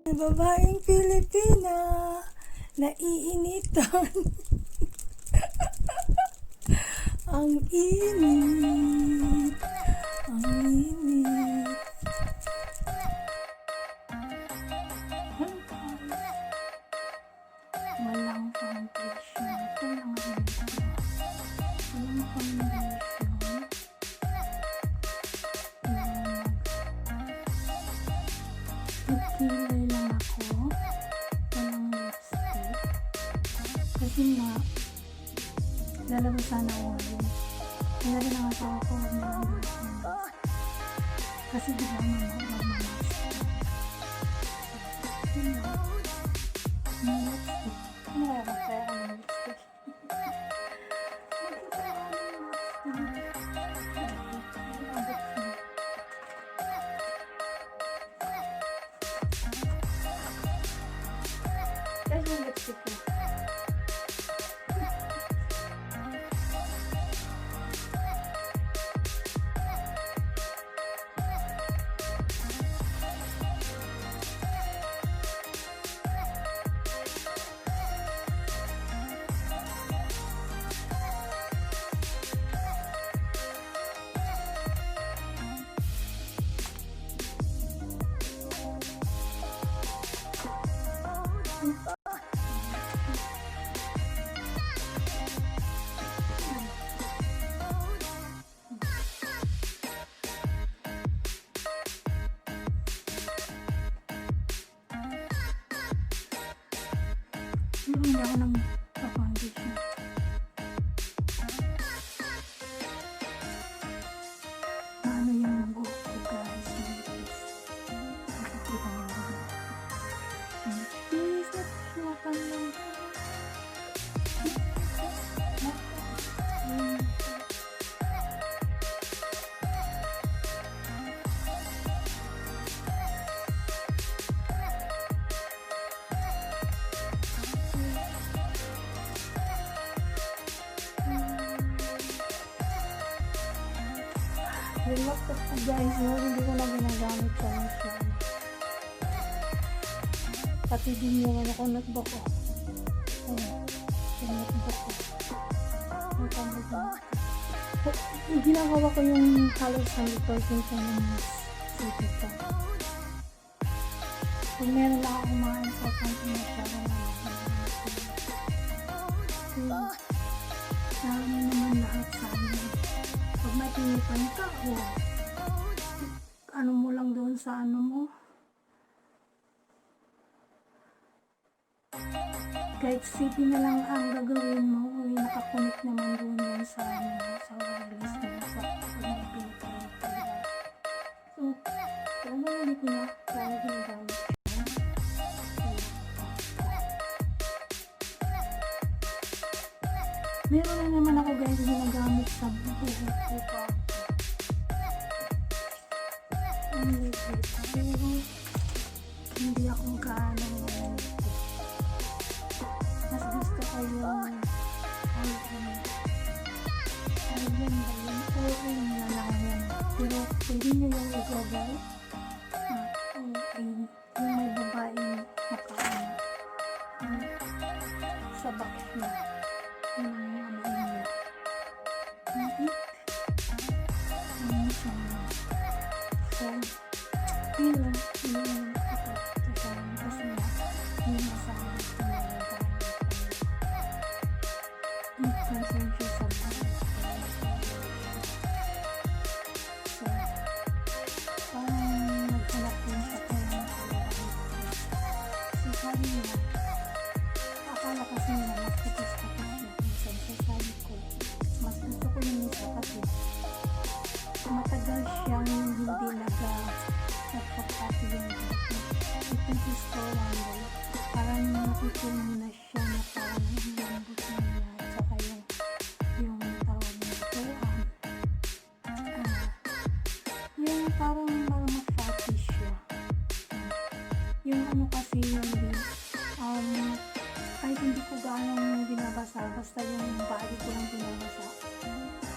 Babaeng Pilipina, naiinitan. Ang init. Ang init. Hello, guys. Walang foundation. Ito lang ang ito. Walang foundation. Nagkilay lang ako. Walang lipstick. Kasi nga, lalabas sana ako ngayon. Kaya rin ang asawa ko, huwag na lang daw siya. Kasi di ba magmamask ka. So, yun lang. May lipstick. Ano kaya kung kaya ka ng lipstick? Magkakaroon ng lipstick. Ay, abot na. Guys, yung lipstick ko. Pero hindi ako nang pa-foundation. Maano yung buhok ko, guys. Manipis. Nakikita niyo ba? Manipis na tutukan lang. Yung laptop ko, guys, no, hindi ko na ginagamit sa siya. Pati din yung ano ko, notebook ko. Ayan, yung notebook ko. Yung tawag na. Ginagawa ko yung halos 100% ng city ko. Pag meron lang akong mga important na siya, wala na akong. So, ano naman lahat sa amin. Pag may piniprint ka, o ano mo lang doon sa ano mo. Kahit city na lang ang gagawin mo, may naka-connect naman doon yan sa ano, sa wireless mo, sa pag may piniprint ka, diba? So, talagang hindi ko na gaano ginagamit yung laptop ko. Meron na naman ako, guys, ginagamit sa buhok ko pa. Ang legit. Pero, hindi ako gaano nito. Mas gusto ko yung all-in. All-in ba yun? All-in na lang yan. Pero, pwede nyo yung i-google. Ah, all-in. Yung may babaeng naka-ano. Yung sa back niya. Yun ang ano niya. Yung it. Ano siya. So, pero, iniinom ko ito siya kasi nga, yung asawa ko na nagagamit ko. Concern siya sa buhok ko. So, parang naghanap din siya kung ano talaga ko. So, sabi niya, akala kasi niya mas patis-patis yung isa. So, sabi ko, mas gusto ko yung isa kasi matagal siyang hindi nagpa-fatty yung buhok ko. Ito is for one day. Parang nakikita mo na siya na parang ang lambot na niya. At saka yung tawag nito, yung parang parang ma-fatty siya. Yung ano kasi yung kahit hindi ko gaanong binabasa, basta yung body ko lang binabasa.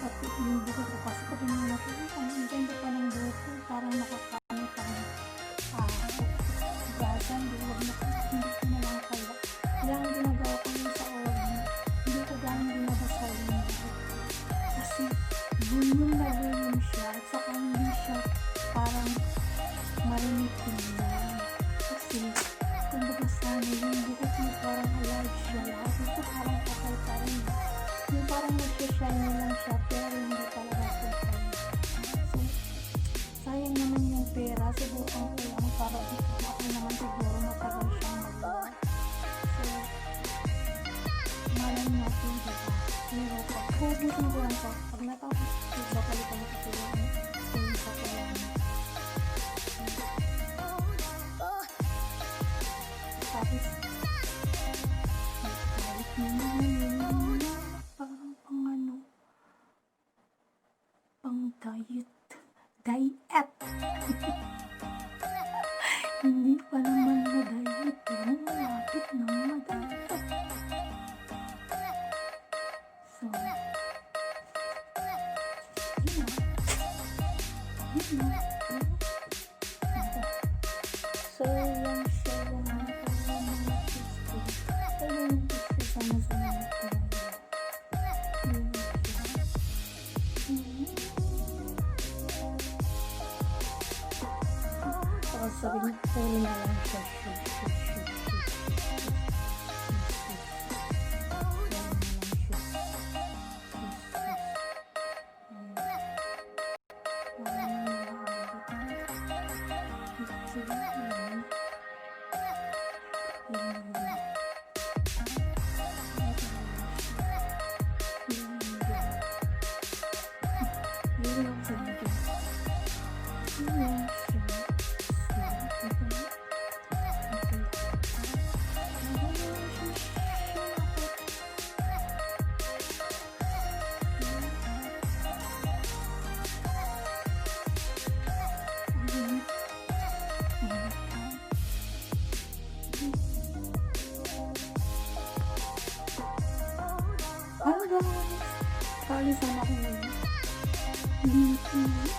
At yung buhok ko kasi pag iniwan ko, ang ganda pa ng buhok ko, parang nakakaano, parang hugasan, di ba? Volume na volume siya at saka hindi siya parang marinig tingnan. Kasi, kumbaga sana yung buhok mo parang alive siya lahat. Ito parang patay pa rin. Yung parang nagsashine na lang siya pero hindi talaga siya shine. So, sayang naman yung pera. Subukan ko lang para baka naman siguro matagal siyang mag. So, malay natin, diba? Pero pag hugusin ko lang to, pag natapos ko, babalikan ko sila yung sa kailangan. Tapos, balik na naman yun, parang pang ano, pang diet. Diet! Hindi pa naman na-diet, pero malapit na ma-diet. So, yun na. Yun na. Ito. So, yan siya yung mga crispy. Pero yung picture sana sa mga talaga. Yun siya. Tapos sabi niya, puro na lang siya. Shush, shush, shush, shush, shush, shush, shush. Puro na lang siya. Shush, shush. Ayan. Wala nang nakaabot. Picture. Ayan. Ayan yung buhok. Ito na lang siya. Yun yung buhok. Yun ako sa video. Yun lang siya. So, ito na. Ito. Ayan siya. Ayan. Ayan. Hello guys! Paalis sana ako ngayon. Dito. Hindi na tuloy.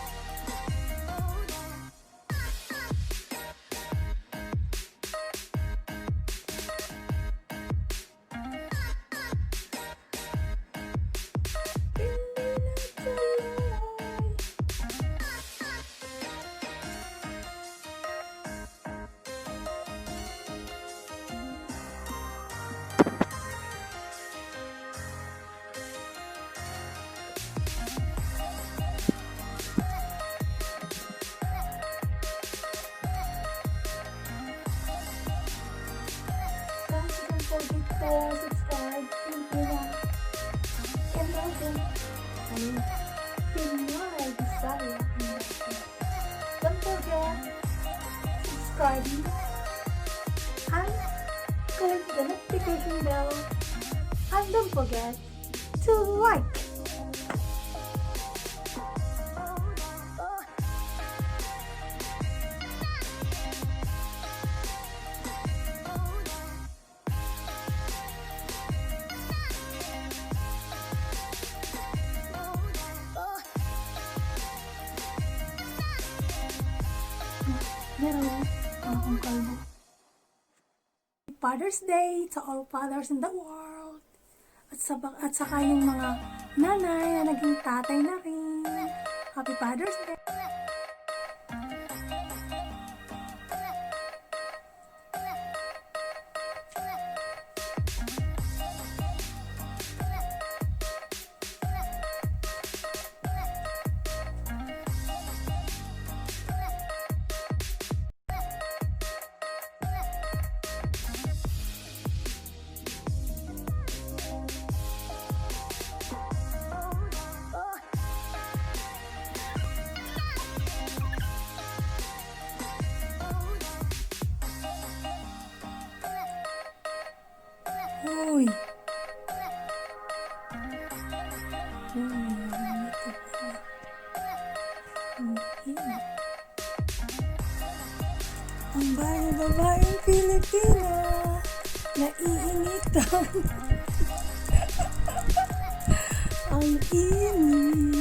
Guys, don't forget to subscribe. Thank you na. And also, I mean, Pinoy Bisaya. Don't forget subscribing and click the notification bell. And don't forget to like. Meron akong kalbo. Father's Day to all fathers in the world. At saka yung mga nanay na naging tatay na rin. Happy Father's Day! Uy! Uy, ang ito pa. Ang init. Ang babaeng Pilipino, naiinitan. Ang init.